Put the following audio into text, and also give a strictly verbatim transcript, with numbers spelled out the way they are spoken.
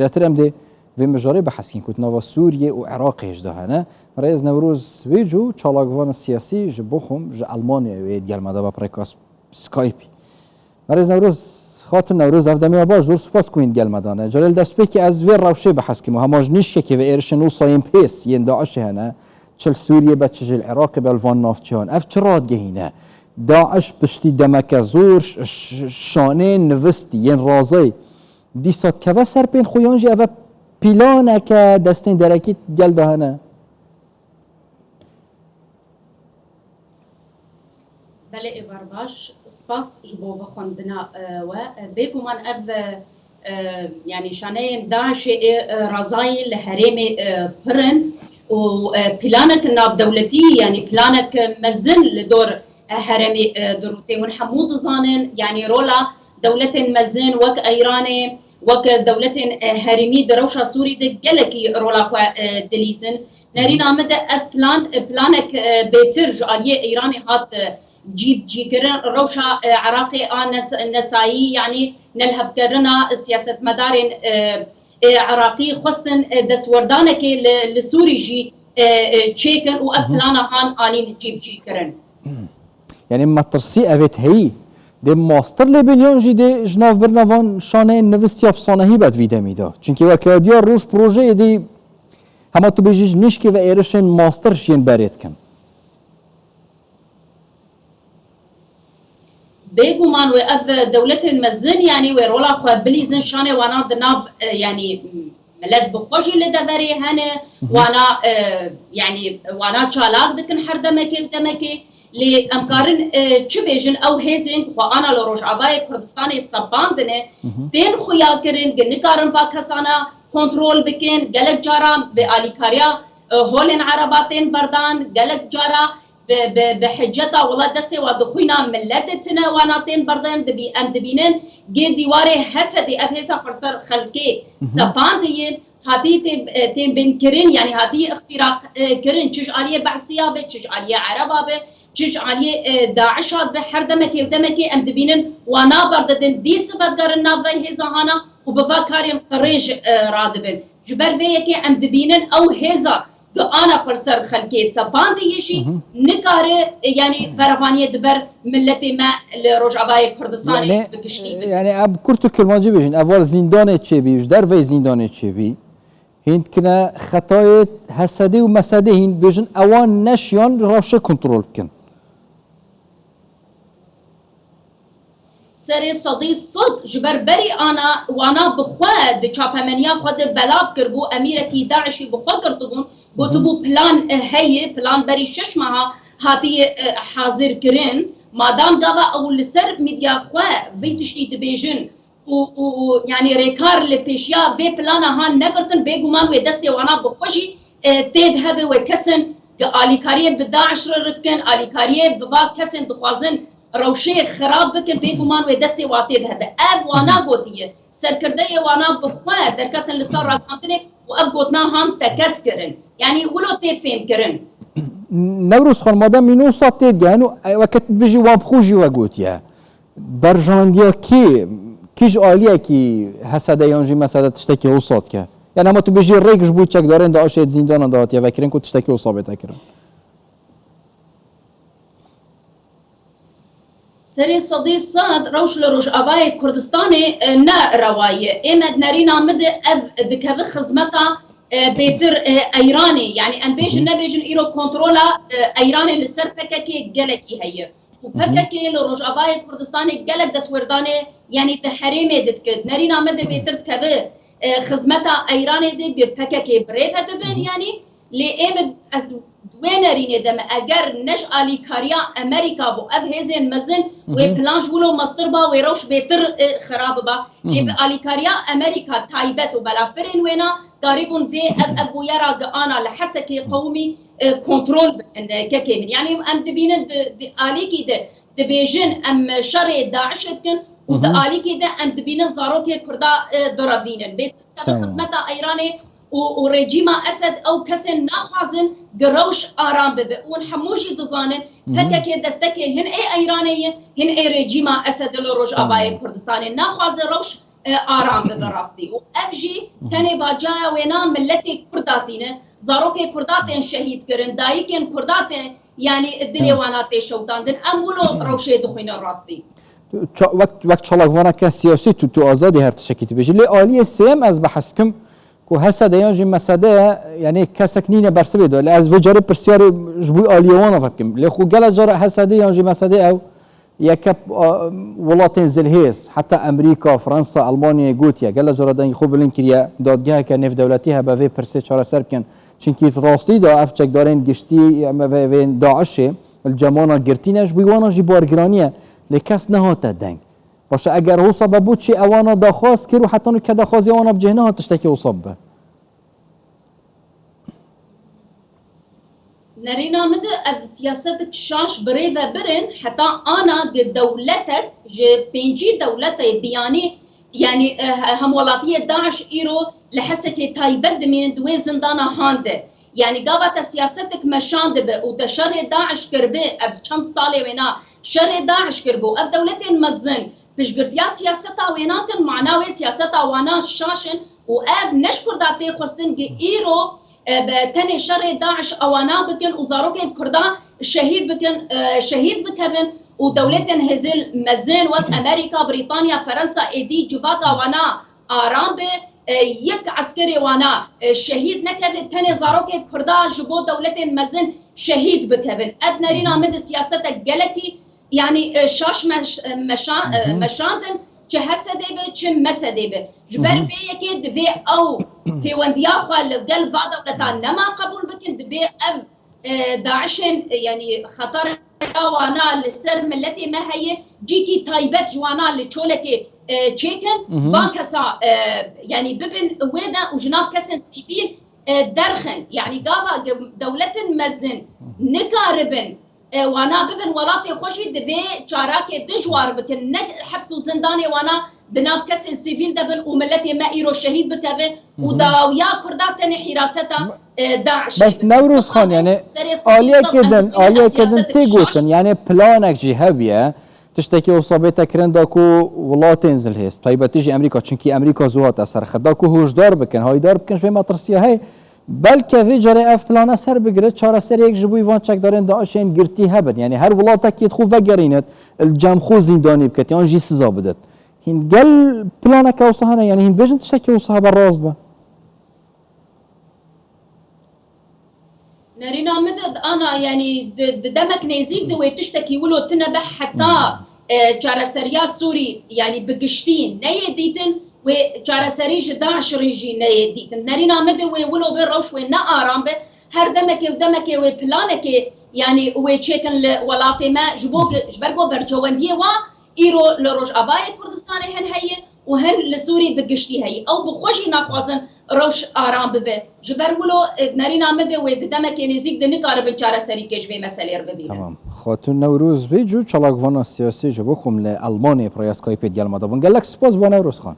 Zêdetir em dê vê mijarê biheskin ku di nava Sûriyê û Iraqê jî de hene. Rêz Newroz vê cû çalakvan siyasî ji bo xwe ji Elmanyayê wê digel me de be bi rêka Skype. Rêz Newroz, Xatir Newroz, ev demê baş, zor spas ku hîn digel me de ne. Carê li destpêkê ez vê rewşê biheskim û hema ji nişkekê ve êrişên wisa yên pês yên DAIŞê hene, çi li Sûriyê be, çi jî li Iraqê be, li van navçeyan. Ev çi radigehîne? DAIŞ piştî demeke zor ş-, ş-, şaneyên nivistî yên razayî dîsa dikeve ser pên xwe, yan jî eve planeke destên derekî gel de hene? Belê, êvar baş. Spas ji bo vexwendina, e, we. E, bêguman ev, e, e, yanî şaneyên DAIŞê ê, e, razayî li herêmê, e, pir in û, e, planek navdewletî, yanî planek mezin li dor, e, herêmê, e, dirûtê. Hûn hemû dizanin, yanî rola dewletên mezin wek Îranê, wek dewletên, e, herêmî di rewşa Sûrî de gelekî rola xwe, e, dilîzin. Nerîna min de ev plan, e, planek, e, bêtir ji aliyê Îranê hat, e, cîbicîkirin. Rewşa, e, Iraqê a nes-, nesayî, yanî nelhevkirina siyasetmedarên, e, e, Iraqî xwestin, e, destwerdanekê li, li Sûrî jî, e, e, çêkin û ev plana han anîn cîbicîkirin. Yanî metirsî evêt heyî. Dê mastir lê bin yan jî dê ji nav birina van şaneyên nivist ya pisanehî be di vî demî de. Çimkî weke diyar roj projeyê dê hema tu bêjî ji nişkê ve êrişên mastir ji yên berê dikin. Bêguman wê ev dewletên mezin, yanî wê rola xwe bilîzin, şanê wana di nav, e, yanî, milet bi xwe jî li deverê hene, wana, e, yanî, wana çalak dikin her demekê û demekê. Lê em karin, e, çi bêjin, ew hêzên ku xwe ana li Rojavayê Kurdistanê sepandine, tên xuya kirin, gi nikarin va kesana kontrol bikin, gelek cara bi alîkariya, e, holên ereba tên berdan, gelek cara bi, bi, bi hiceta wela destê wa dixwîna millet de tine wana tên berdan, dibî-, em dibînin gê dîwarê Hesedê ev hêza xwe li ser xelkê sepandiye, hatî tê, e, tên binkirin, yanî hatî îxtîraq, e, kirin, çi ji aliyê Behsiya be, çi ji aliyê Ereba be, çi ji aliyê, e, DAIŞa be, her demekê û demekê em dibînin wana berdidin, dî sibe digerin nav vê hêza hana û bi va karên qirêj, e, radibin. Ji ber vê yekê em dibînin ew hêza ku ana xwe li ser xelkê sepandiyê jî nikare, e, yanî ferevaniyê di ber miletê me li Rojavayê Kurdistanê bi giştî bide. Yanî, e, em kurt û kirmancî bêjin, ev zîndanê çêbî, ji derveyî zîndanê çêbî. Hîn dikine xetayê Hesedê û Mesedê hîn bêjin, ewan neşiyan rewşê kontrol bikin. Serê sedî sed ji ber berî ana wana bi xwe di çapemeniya xwe de belav kiribû, emîrekî DAIŞî bi xwe girtibûn, gotibû plan, e, heye, plan berî şeş meha hatiye, e, hazir kirin. Madam gava ew li ser medya xwe vê tiştî dibêjin, û, û, û, yanî rêkar li pêşiya vê plana han negirtin, bêguman wê destê wana bi xwe jî, e, tê de hebe, wê kesin gi alîkariyê bi DAIŞ re rit kin, alîkariyê bi va kesên dixwazin rewşê xirab bikin, bêguman wê destê wa tê de hebe. Ev wana gotiye, serkirdeyê wana bi xwe derketin li ser ragihandinê û ev gotina han tekez kirin. Yanî wilo tê fêmkirin. Newroz Xan, madem mînosa tê de hene û, e, weke tu dibêjî wan bi xwe jî we gotiye. Berjandiya kî, kî ji aliyekî Hesede yan jî Mesede tiştekî wisa dike? Yanî hema tu bêjî rêk ji bo çekdarên DAIŞê di zîndanan de hatiye vekirin ku tiştekî wisa bête kirin. Serê sedî sed rewş li Rojavayê Kurdistanê, e, ne rewa ye. Ê me di nerîna min de ev dikeve xizmeta, e, bêtir, e, Eyranê. Yanî em bêjin nebêjin îro kontrola, e, Eyranê li ser P K K gelekî heye. Û P K K li Rojavayê Kurdistanê gelek destwerdanê, yanî di herêmê de dike. Nerîna me de bêtir dikeve, e, xizmeta Eyranê de bi P K K bi rê ve dibin, yanî lê ê min ez wê nerînê de me eger ne ji alîkariya Amerîka bû, ev hêzên mezin wê plan ji wilo mestir ba, wê rewş bêtir, e, xirab ba. Lê bi alîkariya Amerîka taybet û belafirên wêna karîbûn vê ev, ev bûyera gi ana li Hesekê qewimî, e, kontrol bikin, e, kekê min. Yanî em dibînin di, di alîkî de dibêjin em şerê DAIŞê dikin û di alîkê de em dibînin zarokê Kurda, e, direvînin. Bê xizmeta Eyranê û, û rejîma Esed ew kesên naxwazin gi rewş aram bibe. Û hûn hemû jî dizanin P K K destekê hin ê Eyranê ye, hin ê rejîma Esed li Rojavayê Kurdistanê. Naxwaze rewş e, aram bibe rastî. Û ev jî tenê bacaya wêna milletê Kurda tîne. Zarokê Kurda tên şehîd kirin, dayikên Kurda tên, yanî dilê wana tê şewitandin. Em wilo rewşê dixwînin rastî. Ça-, wek, wek çalakvaneke siyasî tu, tu azadî her tiştekî tu bêjî. Lê aliyê sêyem ez behs kim ku H S D yan jî M S D, yanî kesek nîne bersivê de. Lê ez vê carê pirsiyarê ji bo aliyê wan ve bikim. Lê xwe gele cara H S D yan jî M S D ew yeke, a, welatên zilhêz, heta Amerîka, Fransa, Almanyayê gotiye, gele cara dengê xwe bilind kiriye, dadgeheke nêvdewletî hebe vê pirsê çareser bikin. Çimkî rastî de ev çekdarên giştî, em, vê, vê DAIŞê, li cemana girtî ne, ji bo wana jî bargiranî ye. Lê kes nehate deng. Baş e, eger wisa be, bo çi ewana daxwaz kir û heta nû ke daxwazê wana bi cih nehat tiştekî wisa bibe? Nerîna min de ev siyasetek şaş bi rê ve birin, heta ana di dewletek ji pêncî dewletê biyanî, yanî, e, he-, hemwelatiyê DAIŞ îro li Hesekê taybet dimînin di wê zindana han de. Yanî gava te siyasetek meşan dibe û te şerê DAIŞ kirbe, ev çend salê wêna şerê DAIŞ kiribû, ev dewletên mezin piştgirtiya siyaseta wê nakin, mana wê siyaseta wana şaş in û ev ne ji Kurda tê xwestin, gi îro, e, be tenê şerê DAIŞ ewana bikin û zarokên Kurda şehîd bikin, e, şehîd bikevin û dewletên hêzên mezin wek Amerîka, Brîtanya, Ferensa êdî civaka wana aram be, e, yek eskerê wana, e, şehîd nekeve, tenê zarokên Kurda ji bo dewletên mezin şehîd bikevin. Ev nerîna min de siyasetek gelekî, yanî, e, şaş meş-, e, meşa-, e, meşandin, çi H S D be, çi M S D be. Ji ber vê yekê divê ew pêwendiya xwe li gel va dewletan nema qebûl bikin, divê ev, e, DAIŞên, e, yanî xetera wana li ser miletê me heye, cîkî taybet ji wana li Çolekê, e, çêkin, van kesa, e, yanî bibin wê de û ji nav kesên sivîl, e, derxin. Yanî gava ge-, dewletin mezin nikaribin, e, wana bibin welatê xwe jî divê çarakê dijwar bikin. Ne heps û zindanê wana di nav kesên sivîl de bin û miletê me îro şehîd bikeve û dawiya Kurda tenê hîraseta, e, DAIŞ. Bes Newroz Xan, yani aliyeke din, aliyeke din tê gotin, yani planek jî hebiye, tiştekî wisa bête kirin da ku welatên zilhêz, taybetî jî Amerîka, çimkî Amerîka zû hate ser xwe, da ku hişdar bikin, haydar bikin ji vê metirsiya heye. Belke vê carê ev plana ser bigire, çareseriyek ji bo van çekdarên DAIŞên girtî hebin. Yani her welatekî xwe vegerînit, li cem xwe zîndanî biket, yan jî siza bidet. Hîn gel planeke wisa hene, yani hîn bêjin tiştekî wisa hebe rast be. Nerîna min de ana, yanî di, di demek nêzîk de wê tiştekî wilo tune be heta, e, çareseriya Sûrî, yanî bi giştî neyê dîtin, wê çareserî ji DAIŞ re jî neyê dîtin. Nerîna min de wê wilo be rewş wê ne aram be, her demekê û demekê wê planekê, yanî wê çêkin li welatê me, ji bo, ji ber ku bercewendiyê wan îro li Rojavayê Kurdistanê hin heye û hin li Sûrî bi giştî heye. Ew bi xwe jî naxwazin rewş aram bibe. Ji ber wilo, e, nerîna min de wê di demekê nêzîk de nikaribin çareserîkê ji vê meselê re bibînin. Tamam. Xatûn Newroz Bêc û çalakvana siyasî ji bo ku em li Elmanê bi rêya Skypeê digel me de bûn. Gelek spas bo Newroz Xan.